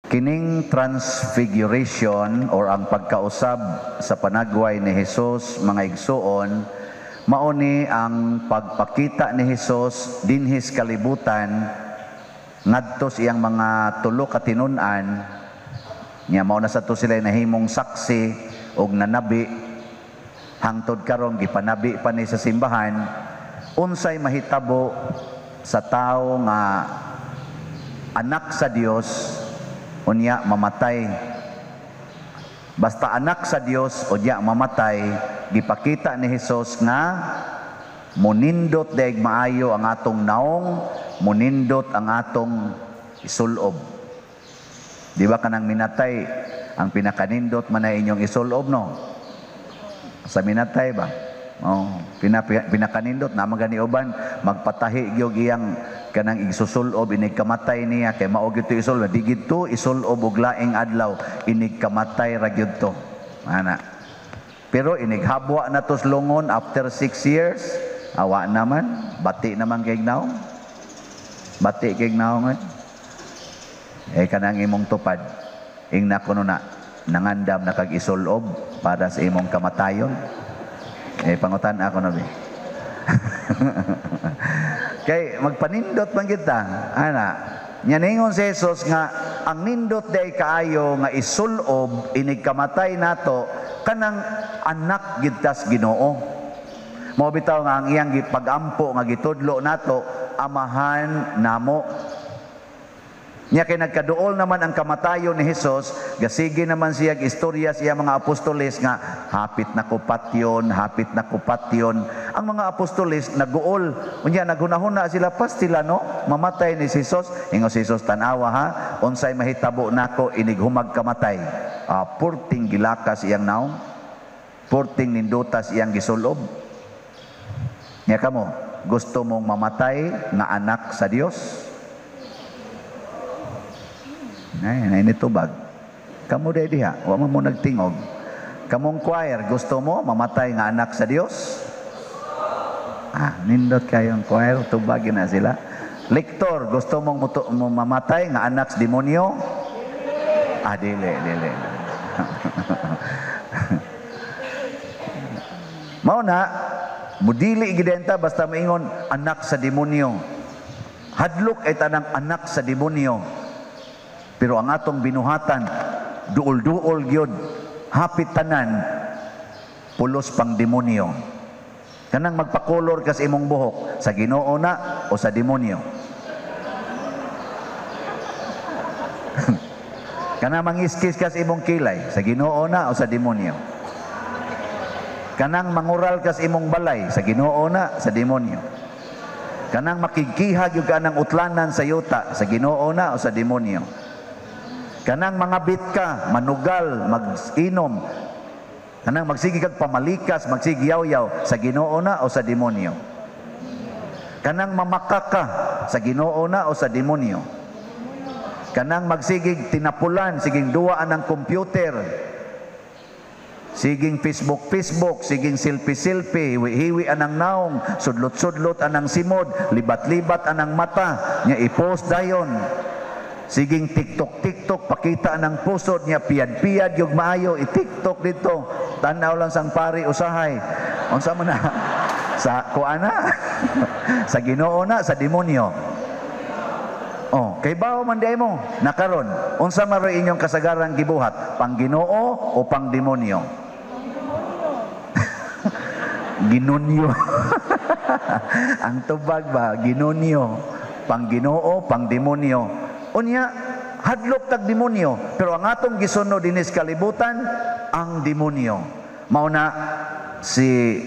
Kining transfiguration or ang pagkausab sa panagway ni Jesus, mga igsuon, mao ni ang pagpakita ni Jesus dinhis kalibutan ngadto sa iyang mga tulo ka tinun-an niya. Mao na sa to sila nahimong saksi og nanabi. Hangtod karon gipanabi pa ni sa simbahan unsay mahitabo sa tawo nga anak sa Dios unya mamatay. Basta anak sa Dios unya mamatay, gipakita ni Jesus nga munindot daig maayo ang atong naong, munindot ang atong isulob. Di ba kanang minatay, ang pinakanindot man ay inyong isulob, no? Sa minatay ba? Oh, pinakanindot na magani uban magpatahi gyud iyang kanang igsusulob inig kamatay niya kay mao gyud to isulob. Di gid to isulob og laing adlaw, inig kamatay ra gyud to. Ana. Pero inig habwa na to lungon after 6 years, awa naman, bati naman kay naong. Bati kay naong eh. Eh kanang imong tupad, ingna kuno na nangandam na kag isulob para sa imong kamatayon. Eh, pangutan ako na, be. Kay magpanindot man kita. Ana, nya ningon si Jesus nga ang nindot day kaayo nga isulob inig kamatay nato kanang anak gyud tas Ginoo. Mao bitaw nga ang iyang gipag-ampo nga gitudlo nato, "Amahan namo." Nya kay nagkaduol naman ang kamatayon ni Jesus, gasige naman siya istorya sa iyang mga apostoles nga hapit na ko patyon, hapit na ko patyon. Ang mga apostoles naguol, unya naghunahuna sila, pastila no, mamatay ni Jesus. Ingon si Jesus, "Tan-awa ha, unsay mahitabo nako inig humag kamatay." Ah, purting gilakas iyang naong, purting nindutas iyang gisulob. Nya kamo, gusto mong mamatay nga anak sa Dios? Ay, nay nitubag. Kamu day diha, wa man mo nagtingog. Kamong choir, gusto mo mamatay nga anak sa Dios? Ah, nindot kayong choir, tubagin na sila. Lektor, gusto mong mo mamatay nga anak sa demonyo? Ah, dili, dili. Mao na, mudili gidenta basta maingon anak sa demonyo. Hadlok ay tanang anak sa demonyo. Pero ang atong binuhatan, duol-duol gyud, hapit tanan, pulos pang demonyo. Kanang magpakolor kas imong buhok, sa Ginoo na o sa demonyo? Kanang mangiskis kas imong kilay, sa Ginoo na o sa demonyo? Kanang mangural kas imong balay, sa Ginoo na, sa demonyo? Kanang makigkiha gyud ka ng utlanan sa yuta, sa Ginoo na o sa demonyo? Kanang mangabit ka, manugal, mag-inom, kanang magsige kag pamalikas, magsige yaw-yaw, sa Ginoo na o sa demonyo? Kanang mamaka ka, sa Ginoo na o sa demonyo? Kanang magsigig tinapulan, siging duwaan ng computer, siging Facebook Facebook, siging selfie selfie, hiwi-hiwi anang naong, sudlot-sudlot anang simod, libat-libat anang mata, nya i-post dayon. Siging TikTok TikTok, pakita anang pusod niya, piyad-piyad yung maayo, i-TikTok dito. Tanaw lang sang pari usahay. Unsa man na? Sa kuana? Sa Ginoo na, sa demonyo? Oh, kay bawo man di mo nakaron. Unsa man ro'y inyong kasagaran gibuhat? Pang Ginoo o pang demonyo? Ginonyo. Ang tubag ba, ginonyo. Pang Ginoo, pang demonyo. Unya, hadlok tag demonyo, pero ang atong gisunod dinis kalibutan ang demonyo. Mao na si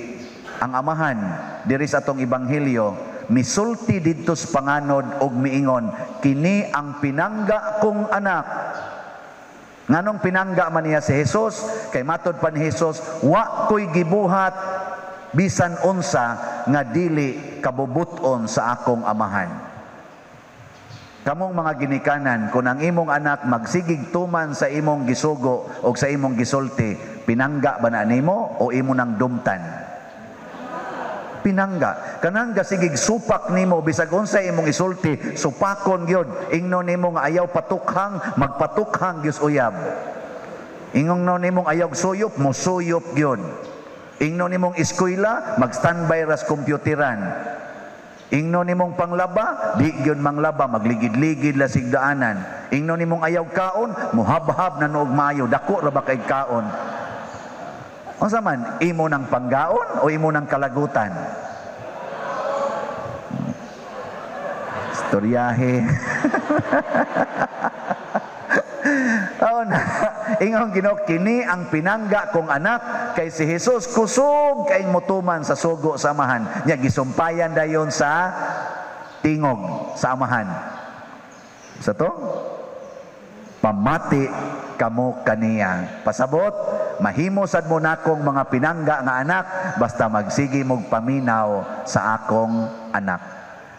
ang amahan diri sa atong ebanghelyo misulti didto sa panganod og miingon, "Kini ang pinangga kong anak." Nganong pinangga man niya si Jesus? Kay matod pa ni Jesus, wa ko'y gibuhat bisan unsa nga dili kabubuton sa akong amahan. Kamong mga ginikanan, kung ang imong anak magsigig tuman sa imong gisugo o sa imong gisulti, pinangga ba na nimo o imo nang dumtan? Pinangga. Kanang gasigig supak nimo bisag unsa imong isulti, supakon gyud. Ingnon nimo nga ayaw patukhang, magpatukhang gyud uyab. Ingnon nimong ayaw suyop, mosuyop gyud. Ingnon nimong eskwela, mag-standby ras kompyuteran. Ingnon nimong panglaba, di gyud manglaba, magligid-ligid la sigdaanan. Ingnon nimong ayaw kaon, muhabhab na noog maayo, dako ra ba kay kaon. Unsa man, imo nang panggaon o imo nang kalagutan? Istoryahe. Oh, na, ingon Ginoo, kini ang pinangga kong anak kay si Jesus kusog kay motuman sa sugo sa amahan. Nya gisumpayan dayon sa tingog sa amahan. Sa to? Pamati kamo kaniya. Pasabot, mahimo sad mo nakong mga pinangga nga anak basta magsige mog paminaw sa akong anak.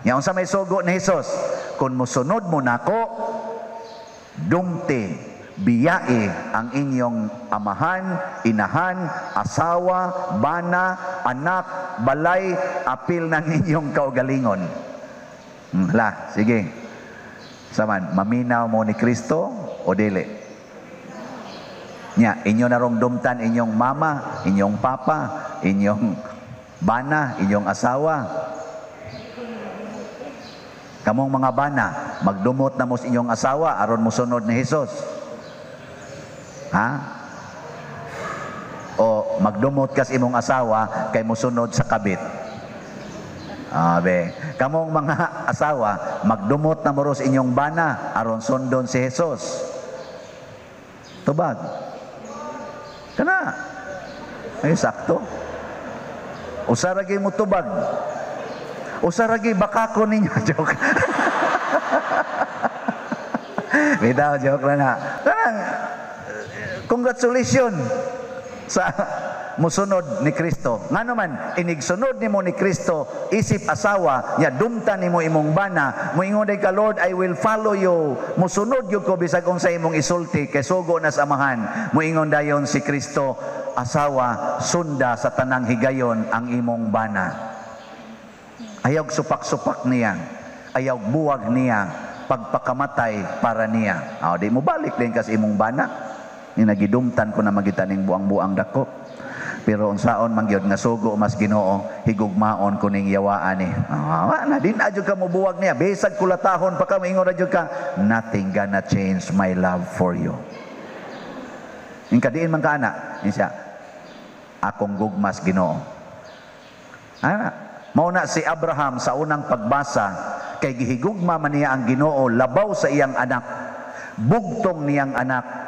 Nya unsa may sugo ni Jesus? Kung mosunod mo nako, dumte, biyae ang inyong amahan, inahan, asawa, bana, anak, balay, apil ng inyong kaugalingon. La, sige. Saman, maminaw mo ni Kristo o dili? Nya, inyo na rong dumtan inyong mama, inyong papa, inyong bana, inyong asawa. Kamong mga bana, magdumot na mo sa inyong asawa aron mosunod ni Hesus. Ha? O magdumot kas imong asawa kay mosunod sa kabit. Abe, kamong mga asawa, magdumot na mo ro sa inyong bana aron sundon si Hesus. Tubag. Kana. Ay sakto. Usa ra gyud mo tubag. Usa ra gyud bakako ninyo. Joke. Bitaw, joke lang na. Kanang congratulations sa musunod ni Kristo. Ngano man, inigsunod nimo ni Kristo isip asawa, nya dumta nimo imong bana, moingon day ka, Lord, I will follow you. Musunod gyud ko bisag unsa imong isulti kay sugo na sa amahan. Moingon dayon si Kristo, asawa, sunda sa tanang higayon ang imong bana. Ayaw supak-supak niya, ayaw buwag niya, pagpakamatay para niya. Aw, di mo balik din kasi imong bana. Ni nagidumtan ko na magitaning buang-buang dako. Pero unsaon man gyud nga sugo mas Ginoo, higugmaon ko ning yawaan ni. Ah, na din adyo ka mobuwag niya. Bisag kulatahon pa ka, moingon ra jud ka, nothing gonna change my love for you. Ing kadiin man ka ana, siya, akong gugmas Ginoo. Ana, mao na si Abraham sa unang pagbasa kay gihigugma man niya ang Ginoo labaw sa iyang anak, bugtong niyang anak.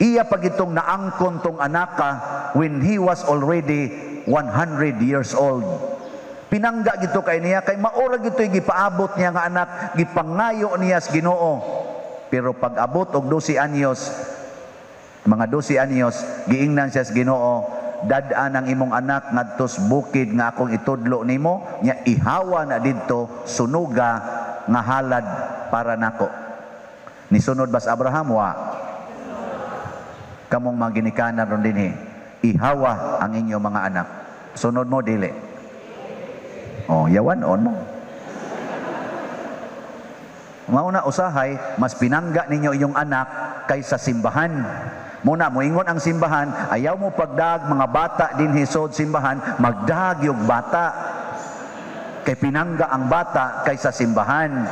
Iya pagitong naangkon tong anaka when he was already 100 years old. Pinangga gito kay niya kay maura gito'y gipaabot niya nga anak, gipangayo niya sa Ginoo. Pero pag abot og 12 anyos, mga 12 anyos, giingnan siya sa Ginoo, dad-an ang imong anak ngadtos bukid nga akong itudlo nimo, nya ihawa na didto sunuga nga halad para nako. Nisunod bas Abraham wa? Kamong mga ginikanan ron dinhi, ihawa ang inyong mga anak. Sunod mo dili. Oh, yawan on mo. Mauna usahay mas pinangga ninyo inyong anak kaysa simbahan. Muna moingon ang simbahan, ayaw mo pagdag mga bata dinhi sod simbahan, magdag yung bata. Kay pinangga ang bata kaysa simbahan.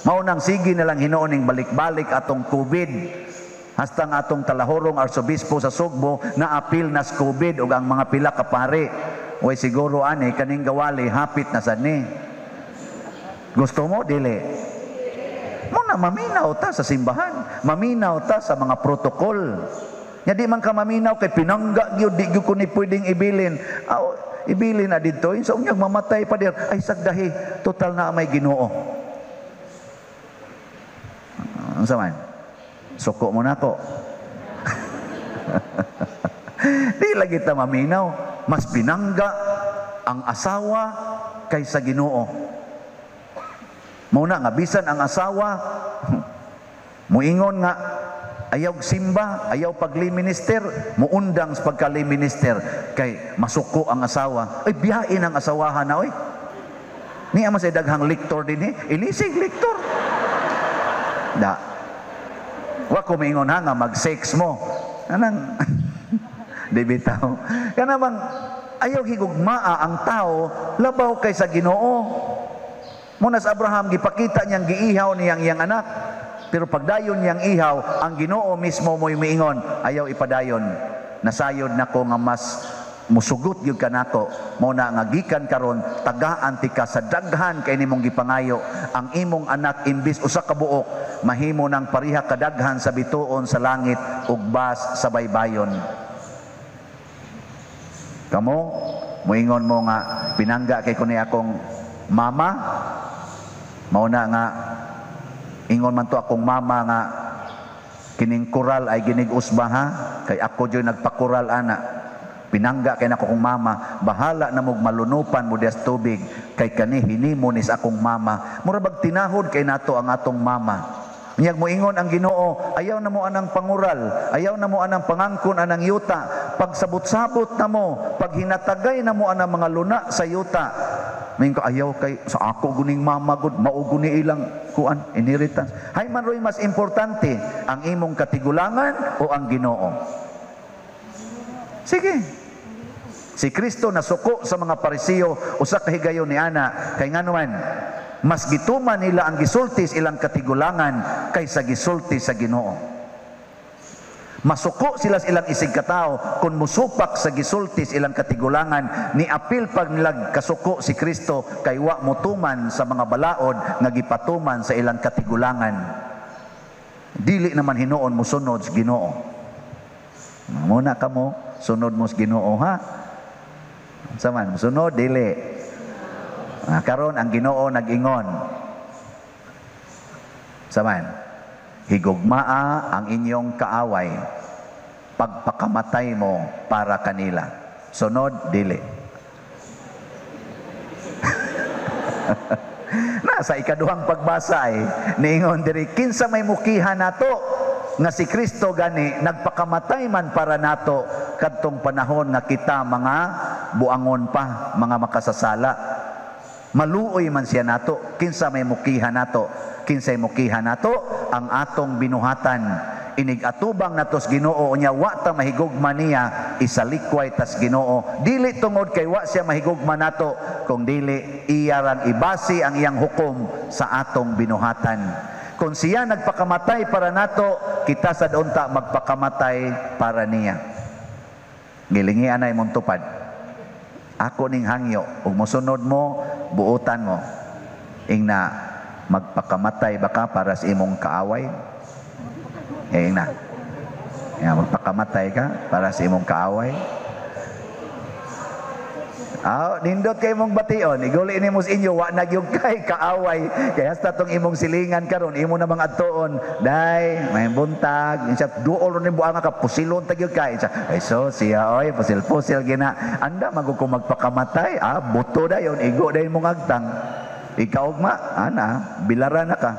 Maunang sige na lang hinuon ning balik-balik atong COVID. Hastang atong talahorong arsobispo sa Sugbo na apil nas COVID ug ang mga pila ka pare. Way siguro ani kaning gawali hapit na sad ni. Gusto mo dili? Muna maminaw ta sa simbahan, maminaw ta sa mga protokol. Nya di man ka maminaw kay pinangga gyud, di gyud ko ni pwedeng ibilin. Aw, ibilin na didto sa unyag mamatay pa dir. Ay sagdahi, total na may Ginoo. Unsa man? Suko mo nako. Di lagi ta maminaw, mas pinangga ang asawa kaysa Ginoo. Mauna nga bisan ang asawa muingon nga ayaw simba, ayaw pagli-minister, muundang sa pagkali-minister. Kay masuko ang asawa. Ay, biyain ang asawahan na, oy. Niya man say daghang liktor din eh. Ilisig liktor. Da. Wa ko maingon ha nga mag-sex mo. Anang di bitaw. Kana bang ayaw higugmaa ang tao labaw kay sa Ginoo. Muna sa Abraham gipakita niyang giihaw niyang iyang anak. Pero pagdayon niyang ihaw, ang Ginoo mismo mo'y miingon, ayaw ipadayon. Nasayod nako nga mas musugot gyud kanako, mao na nga gikan karon tagaan tika sa daghan kay nimong gipangayo. Ang imong anak imbis usa ka buok mahimo nang pareha kadaghan sa bituon sa langit ug bas sa baybayon. Kamo moingon mo nga pinangga kay ko ni akong mama, mao na nga ingon man to akong mama nga kining koral ay ginig-usba ha, kay ako jud nagpakoral ana. Pinangga kay nako kong mama, bahala na mog malunupan mo dias tubig kay kani hinimo nis akong mama. Mura bag tinahod kay nato ang atong mama. Unyag moingon ang Ginoo, ayaw na mo anang pangural, ayaw na mo anang pangangkon anang yuta. Pagsabot-sabot na mo, paghinatagay na mo anang mga luna sa yuta. Moingon ka, ayaw kay sa ako guning mama gud, mao guni ilang kuan inheritance. Hay man roy mas importante ang imong katigulangan o ang Ginoo? Sige. Si Kristo nasuko sa mga Parisiyo usa ka higayon ni ana kay nganuman mas gituman nila ang gisulti sa ilang katigulangan kaysa gisulti sa Ginoo. Masuko sila sa ilang isig katao kung musupak sa gisulti sa ilang katigulangan. Ni apil pag nila kasuko si Kristo kay wa motuman sa mga balaod nga gipatuman sa ilang katigulangan. Dili naman hinuon mosunod sa Ginoo. Muna kamo sunod mo sa Ginoo ha. Saman, sunod, dili. Karon ang Ginoo nag-ingon. Saman, higugmaa ang inyong kaaway, pagpakamatay mo para kanila. Sunod, dili. Nasa ikaduhang pagbasa ay, niingon diri, kinsa may mukiha nato, nga si Kristo gani nagpakamatay man para nato kadtong panahon nga kita mga buangon pa, mga makasasala. Maluoy man siya nato, kinsa may mukiha nato, kinsay mukiha nato ang atong binuhatan. Inig atubang natos Ginoo unya wa ta mahigugma niya, isalikway tas Ginoo. Dili tungod kay wa siya mahigugma nato, kung dili iya rang ibasi ang iyang hukom sa atong binuhatan. Kung siya nagpakamatay para nato, kita sad unta magpakamatay para niya. Gilingi anay mong tupad. Ako ning hangyo, ug mosunod mo, buotan mo. Ingna, magpakamatay ba ka para sa imong kaaway? Ingna. Ingna, magpakamatay ka para sa imong kaaway? Ah, nindot kay mong bation, iguli nimo sa inyo wa na gyud kay kaaway. Kay hasta tong imong silingan karon, imo na mga adtoon. Day, may buntag, insa duol ro ni buanga ka pusilon ta gyud kay. Insa, ay so siya oy, pusil-pusil gina. Anda magud ko magpakamatay, ah buto dayon, igo dayon mong agtang. Ikaw ugma, ana, bilara na ka.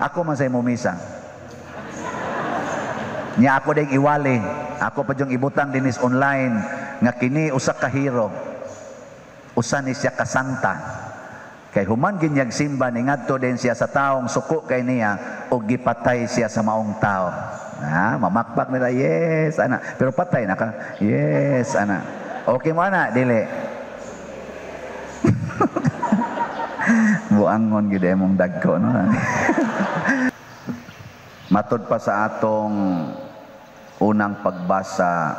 Ako man sa imong misa. Nya ako dayong iwali, ako pa dyong ibutang dinis online nga kini usa ka hero. Usa ni siya kasanta. Kay human ginyag simba ni ngadto din siya sa taong suko kay niya og gipatay siya sa maong tao. Ah, mamakpak nila, yes ana. Pero patay na ka. Yes ana. Okay mo ana, dili. Buangon gid imong dagko no. Matod pa sa atong unang pagbasa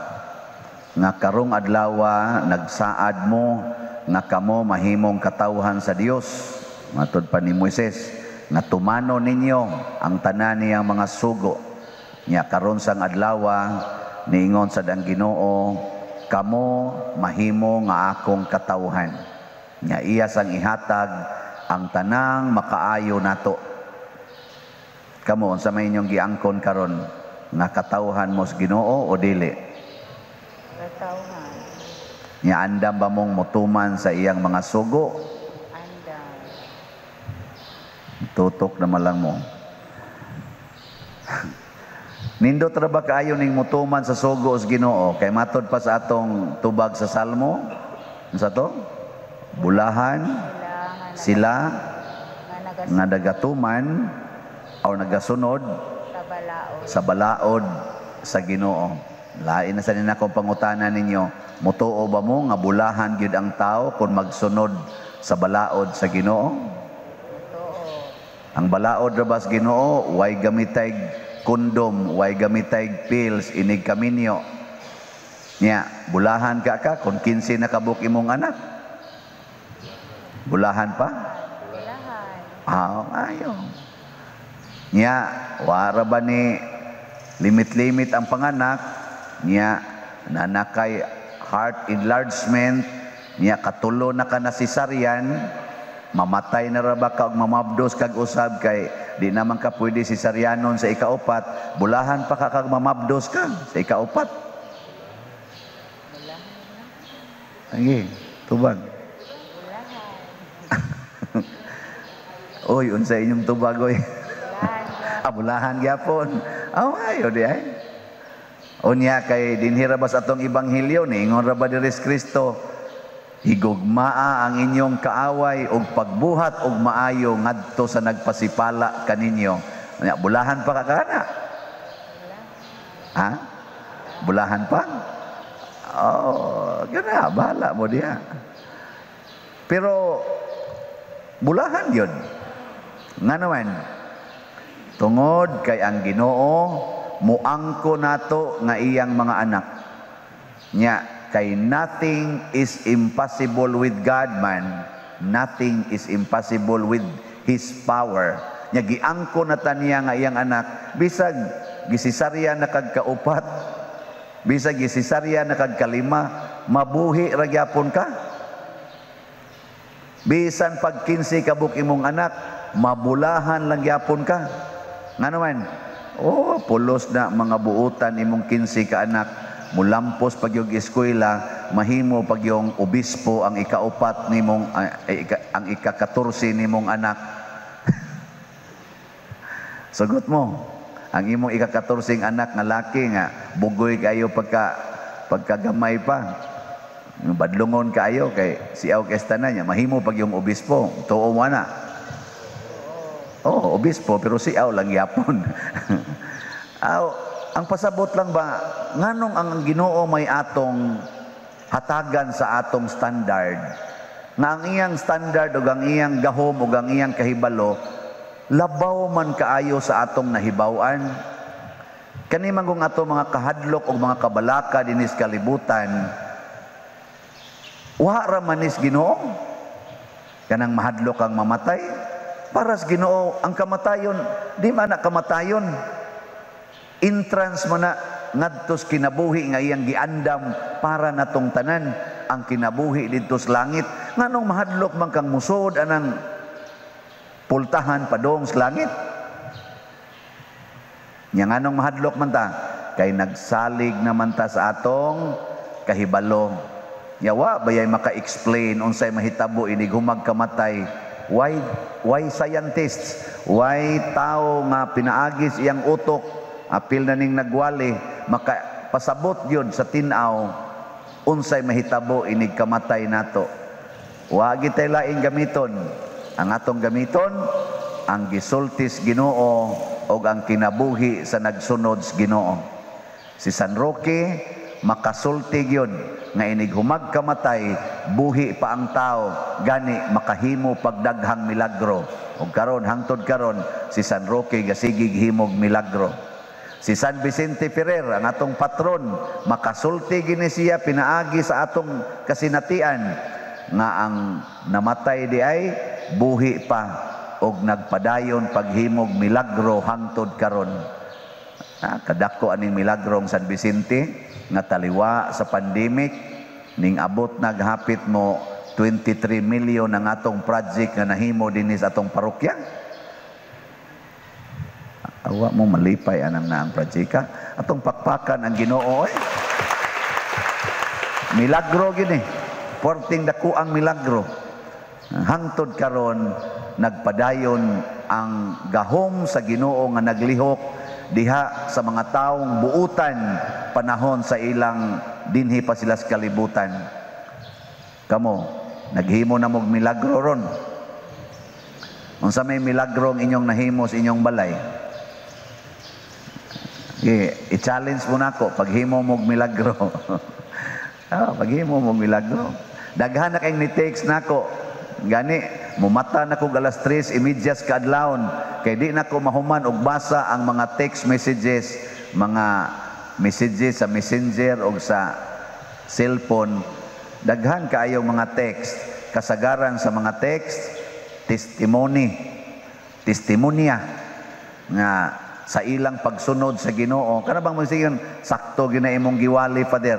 nga karong adlawa nagsaad mo nga kamo mahimong katawhan sa Dios. Matod pa ni Moises nga tumano ninyo ang tanan niyang mga sugo. Nya karon sang adlawa niingon sad ang Ginoo, kamo mahimo nga akong katawhan. Nya iya sang ihatag ang tanang makaayo nato. Kamo unsa may inyong giangkon karon nga katawhan mo sa Ginoo o dili? Katawhan. Nya andam ba mong motuman sa iyang mga sugo? Andam. Tutok na malang mo. Nindot ra ba kaayo ning mutuman sa sugo sa Ginoo kay matod pa sa atong tubag sa Salmo? Unsa to? Bulahan Sila sila nga nga nagatuman o nagasunod sa balaod. Sa balaod sa Ginoo. Lain na sa nina kong pangutana ninyo, mutuo ba mo nga bulahan gyud ang tao kung magsunod sa balaod sa Ginoo? Totoo. Ang balaod ra ba sa Ginoo, way gamitay kondom, way gamitay pills, inig kaminyo. Nya, bulahan ka ka kung 15 na kabuk imong anak. Bulahan pa? Bulahan. Ah, ayo. Nya, wara ba ni limit-limit ang panganak, nya, nanakay heart enlargement, nya katulo na ka na cesarean, mamatay na ra ba ka og mamabdos kag usab kay di naman ka pwede cesareanon sa ikaupat, bulahan pa ka kag mamabdos ka sa ikaupat? Bulahan. Sige, tubag. Bulahan. Oy, unsa inyong tubag, oy? Bulahan. Ah, bulahan gyapon. Oh, ayo di ay. Unya kay dinhi ra ba sa atong ebanghelyo, niingon ra ba diri si Kristo, higugmaa ang inyong kaaway ug pagbuhat og maayo ngadto sa nagpasipala kaninyo. Unya, bulahan pa ka kana? Ha? Bulahan pa? Oh, gana, bahala mo diha. Pero bulahan yun. Nga naman, tungod kay ang Ginoo muangko nato nga iyang mga anak. Nya, kay nothing is impossible with God man. Nothing is impossible with His power. Nya giangko na ta niya nga iyang anak, bisag gisisarya na kag kaupat, bisag gisisarya na kag kalima, mabuhi ra gyapon ka. Bisan pag 15 kabuk imong anak, mabulahan lang gyapon ka. Nga naman, oh, pulos na mga buutan imong 15 ka anak, mulampos pag yung eskwela, mahimo pag yung obispo ang ikaupat nimong ang ika-14 nimong anak. Sagot mo, ang imong ika-14 anak nga laki nga bugoy kayo pagka pagkagamay pa. Badlungon kaayo kay siaw kay tanan niya, mahimo pag yung obispo, tuo mo na. Oh, obispo pero siaw lang yapon. Aw, ang pasabot lang ba nganong ang Ginoo may atong hatagan sa atong standard, nga ang iyang standard ug ang iyang gahom ug ang iyang kahibalo labaw man kaayo sa atong nahibaw-an? Kani man kung ato mga kahadlok ug mga kabalaka dinis kalibutan, wa ra manis Ginoo. Kanang mahadlok ang mamatay, para sa Ginoo ang kamatayon di man na kamatayon, entrance man na ngadtos kinabuhi nga iyang giandam para natong tanan, ang kinabuhi didto sa langit. Nganong mahadlok man kang musod anang pultahan padong sa langit? Nya nganong mahadlok man ta? Kay nagsalig naman ta sa atong kahibalo. Yawa bayay maka-explain unsay mahitabo inig humag kamatay. Why scientists? Why tao nga pinaagis iyang utok, apil na ning nagwali, makapasabot yun sa tin-aw unsay mahitabo inig kamatay nato? Wa gitay laing gamiton. Ang atong gamiton ang gisultis Ginoo og ang kinabuhi sa nagsunod sa Ginoo. Si San Roque makasulti gyud nga inig humag kamatay buhi pa ang tao, gani makahimo pagdaghang milagro. Og karon, hangtod karon, si San Roque gasigig himog milagro. Si San Vicente Ferrer, ang atong patron, makasulti gini siya pinaagi sa atong kasinatian nga ang namatay di ay buhi pa og nagpadayon paghimog milagro hangtod karon. Ah, kadako aning milagrong San Vicente nga taliwa sa pandemic ning abot naghapit mo 23 million ang atong project nga nahimo dinhi sa atong parokya. Awa mo malipay anang naang project. Atong pakpakan ang Ginoo eh. Milagro gini. Porting dako ang milagro. Hangtod karon nagpadayon ang gahom sa Ginoo nga naglihok diha sa mga taong buutan panahon sa ilang dinhi pa sila sa kalibutan. Kamo, naghimo na mog milagro ron. Unsa may milagro ang inyong nahimo sa inyong balay? Okay, i-challenge mo nako paghimo mog milagro. Paghimo mog milagro. Daghan na kayong ni-text nako. Gani, mumata na ko alas 3:30 kaadlawon kay di na ko mahuman og basa ang mga text messages, mga messages sa Messenger o sa cellphone. Daghan kaayo mga text. Kasagaran sa mga text, testimony, testimonya nga sa ilang pagsunod sa Ginoo. Kana bang magsigan, "Sakto gina imong giwali, Father.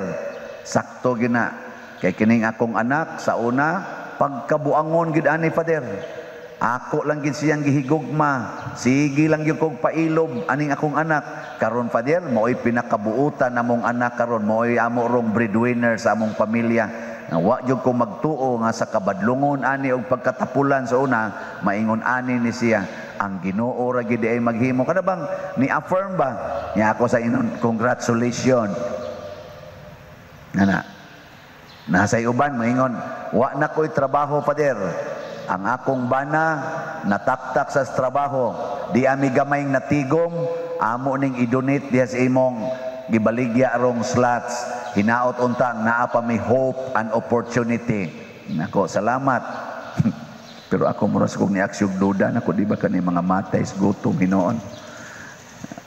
Sakto gina kay kining akong anak sa una pagkabuangon gid ani, Father. Ako lang gid siyang gihigugma. Sige lang gyud kog pailob aning akong anak. Karon, Father, mao'y pinakabuutan namong anak karon, mao'y amo rong breadwinner sa among pamilya. Nga wa gyud ko magtuo nga sa kabadlungon ani og pagkatapulan sa una, maingon ani ni siya. Ang Ginoo ra gid ay maghimo." Kana bang ni affirm ba? Nya ako sa inon, "Congratulations." Ngana. Nasa uban moingon, "Wa na ko'y trabaho, Father. Ang akong bana nataktak sa trabaho. Di ami gamayng natigom, amo ning i-donate diha sa imong gibaligya rong slots. Hinaot untang naa pa may hope and opportunity." Nako, salamat. Pero ako mura sa kong niaksyon duda nako, di ba kani mga matay sa gutom hinoon.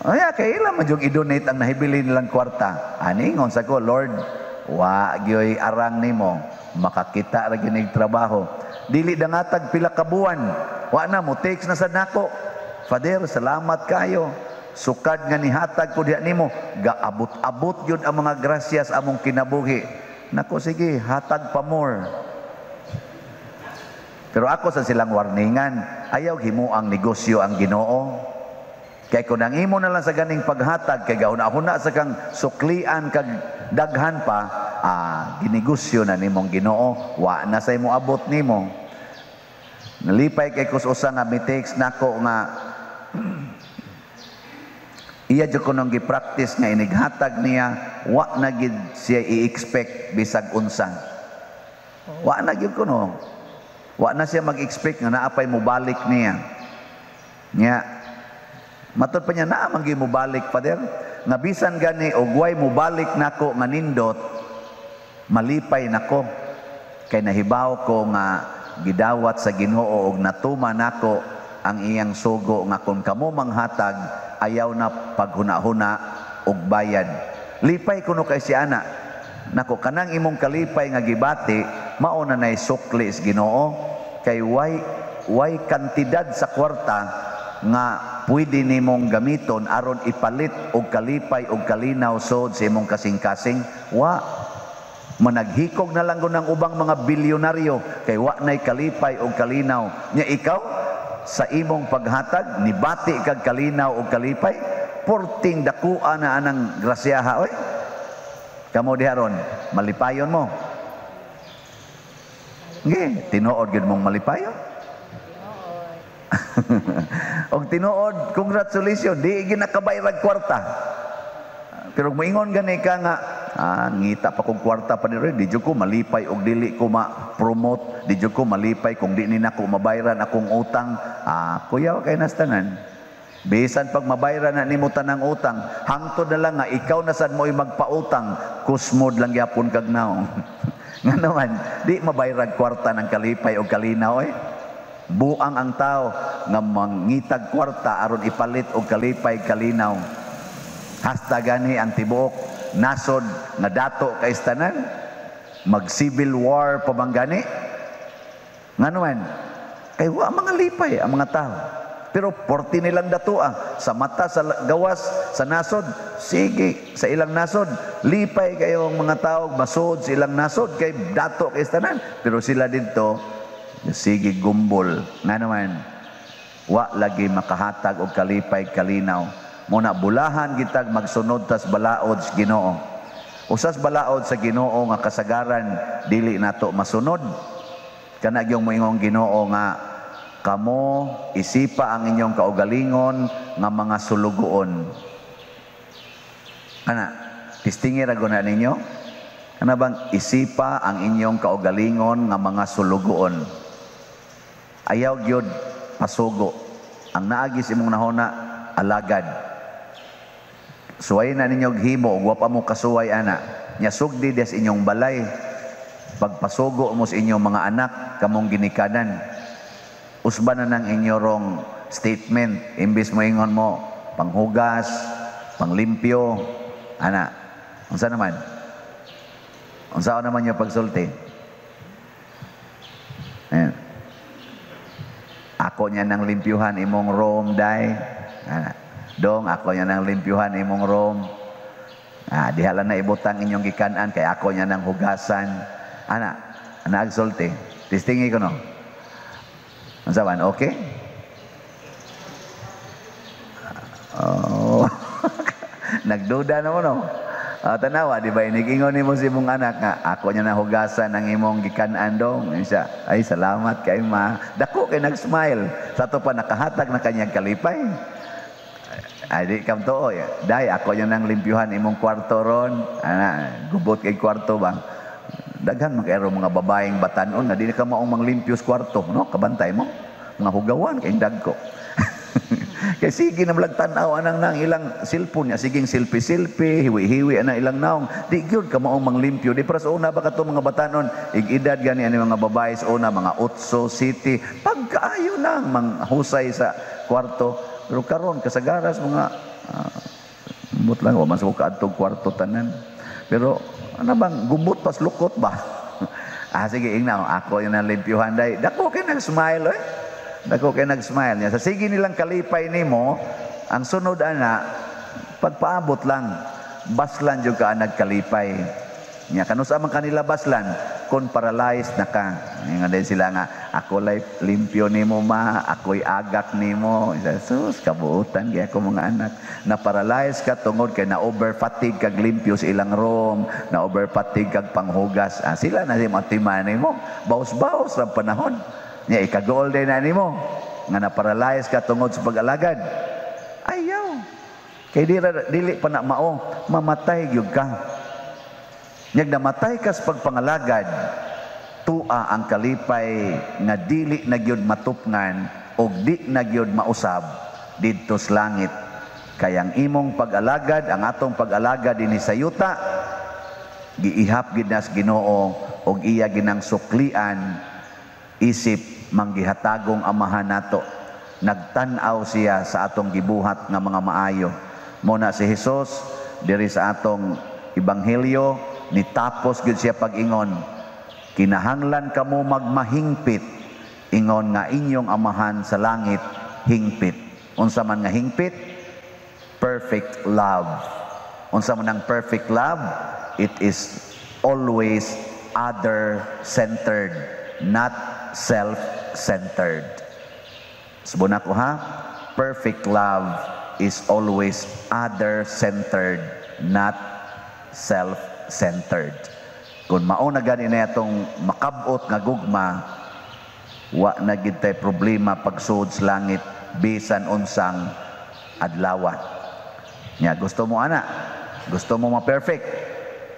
Ay, kay ila man jud i-donate ang nahibili nilang kwarta. Aningon sa ko, "Lord, wa gyoy arang nimo makakita ra ginig trabaho." Dili dangatag pila ka buwan, wa na mo text na sad nako. "Father, salamat kayo. Sukad nga nihatag ko diha nimo, gaabot-abot gyud ang mga grasya sa among kinabuhi." Nako, sige, hatag pa more. Pero ako sa silang warningan, ayaw himo ang negosyo ang Ginoo. Kay kung ang imo na lang sa ganing paghatag, kay gahuna-huna sa kang suklian kag daghan pa, ginegosyo na nimong Ginoo, wa na say mo abot nimo. Nalipay kay kus usa nga mi-text nako nga iya jud kunong gi-practice nga inighatag niya, wa na gid siya i-expect bisag unsa. Wa na gyud kuno. Wa na siya mag-expect nga naa pay mobalik niya. Nya matud pa niya, "Naa man gyud mobalik, Father. Nga bisan gani og way mobalik nako nga nindot, malipay nako kay nahibaw ko nga gidawat sa Ginoo og natuma nako ang iyang sugo nga kung kamo manghatag, ayaw na paghuna-huna og bayad." Lipay kuno kay si ana. Nako, kanang imong kalipay nga gibati, mao na nay sukli sa Ginoo, kay way kantidad sa kwarta nga pwede nimong gamiton aron ipalit og kalipay og kalinaw sod sa imong kasing-kasing. Wa managhikog na lang ng ubang mga bilyonaryo kay wa nay kalipay og kalinaw. Nya ikaw sa imong paghatag nibati kag kalinaw og kalipay, porting dakua na anang grasyaha oy. Kamo diha ron, malipayon mo? Nge, tinuod gyud mong malipayon. Tinuod. Og tinuod, congratulations, di ginakabayrag kwarta. Pero moingon gani ka nga, "Ngita pa kong kwarta pa diri, di jud ko malipay og dili ko ma-promote, di jud ko malipay kung di ni nako mabayran akong utang." Kuyaw kay nastanan. Bisan pag mabayran na nimo tanang utang, hangtod na lang nga ikaw na sad mo'y magpautang, kusmod lang gyapon kag naong. Nga naman, di mabayrag kwarta ng kalipay o kalinaw eh. Buang ang tao nga mangitag kwarta aron ipalit og kalipay kalinaw. Hasta gani ang tibuok nasod nga dato kay tanan mag civil war pa bang gani? Nga naman, kay wa mga lipay ang mga tao. Pero porti nilang datua sa mata sa gawas sa nasod, sige sa ilang nasod, lipay kayo ang mga tao masod sa ilang nasod kay dato kay tanan, pero sila didto sige gumbol. Nga naman, wa lagi makahatag og kalipay kalinaw. Muna bulahan gitag magsunod tas balaod sa Ginoo. Usas balaod sa Ginoo nga kasagaran dili nato masunod. Kana gyung moingong Ginoo nga kamo isipa ang inyong kaugalingon nga mga sulugoon. Ana, testingi ra na ninyo. Ana bang isipa ang inyong kaugalingon nga mga sulugoon. Ayaw gyud pasugo. Ang naagi sa imong nahuna, alagad. Suway na ninyo himo ug wa pa mo kasuway ana. Nya sugdi des inyong balay pagpasugo mo sa inyong mga anak kamong ginikanan. Usba na nang inyorong statement, imbis mo ingon mo panghugas, panglimpyo, ana. Unsa naman? Unsa naman yung pagsulti? Ayan. Ako niya nang limpyuhan imong room, day. Ana. Dong, ako niya nang limpyuhan imong room. Ah, diha lang na ibutang inyong gikanan kay ako niya nang hugasan. Ana, ana agsulti. Testingi ko no. Unsa man, okay? Oh. Nagduda na mo no. Tanawa, di ba inigingon nimo sa imong anak nga ako niya nahugasan ang imong gikanan, dong. Siya, ay salamat kay ma. Dako kay nag-smile. Sa ato pa nakahatag na kanyang kalipay. Ay di kam tuo. Day, ako niya nang limpyuhan imong kwarto ron. Ana, gubot kay kwarto ba? Daghan man kay mga babaeng batanon nga di ka maong manglimpyo sa kwarto, no? Kabantay mo. Mga hugawan kay dagko. Kay sige na malag tan-aw anang nang ilang cellphone niya, siging selfie-selfie, hiwi-hiwi ana ilang naong. Di gyud ka maong manglimpyo. Di para sa una ba kato mga batanon, ig-edad gani ani mga babae sa una, mga 8 city, pagkaayo nang manghusay sa kwarto. Pero karon kasagaras mga mut lang wa man sa kaadtog kwarto tanan. Pero ano bang gubot pas lukot ba? Ah, sige ingna ako yung nalimpyuhan day. Dako kay nag-smile oy. Dako kay nag-smile niya. Sa sige nilang kalipay nimo, ang sunod ana pagpaabot lang baslan jud ka nagkalipay. Nya kanus man kanila baslan kon paralyzed na ka. Nga din sila nga ako lay limpyo nimo ma, ako'y agak nimo. Sus, kabuutan kay ako mga anak. Na paralyzed ka tungod kay na over fatigue kag limpyo sa ilang room, na over fatigue kag panghugas. Ah, sila na si matiman nimo. Baos-baos ang panahon. Nya ikagool din na nimo nga na paralyzed ka tungod sa pag-alagad. Ayaw. Kay dili pa na mao, mamatay gyud ka. Nyag namatay ka sa pagpangalagad, tua ang kalipay nga dili na gyud matupngan og di na gyud mausab didto sa langit. Kay ang imong pag-alagad, ang atong pag-alagad dinhi sa yuta, giihap gid nas Ginoo og iya ginang suklian isip manggihatagong amahan nato. Nagtan-aw siya sa atong gibuhat nga mga maayo. Mo na si Hesus diri sa atong ebanghelyo nitapos gyud siya pag-ingon, kinahanglan kamo magmahingpit ingon nga inyong amahan sa langit hingpit. Unsa man nga hingpit? Perfect love. Unsa man ang perfect love? It is always other-centered, not self-centered. Subon ako ha? Perfect love is always other-centered, not self-centered. Kung mauna gani na itong makabot nga gugma, wa na gid tay problema pagsuod sa langit bisan unsang adlaw. Nya gusto mo ana? Gusto mo ma-perfect?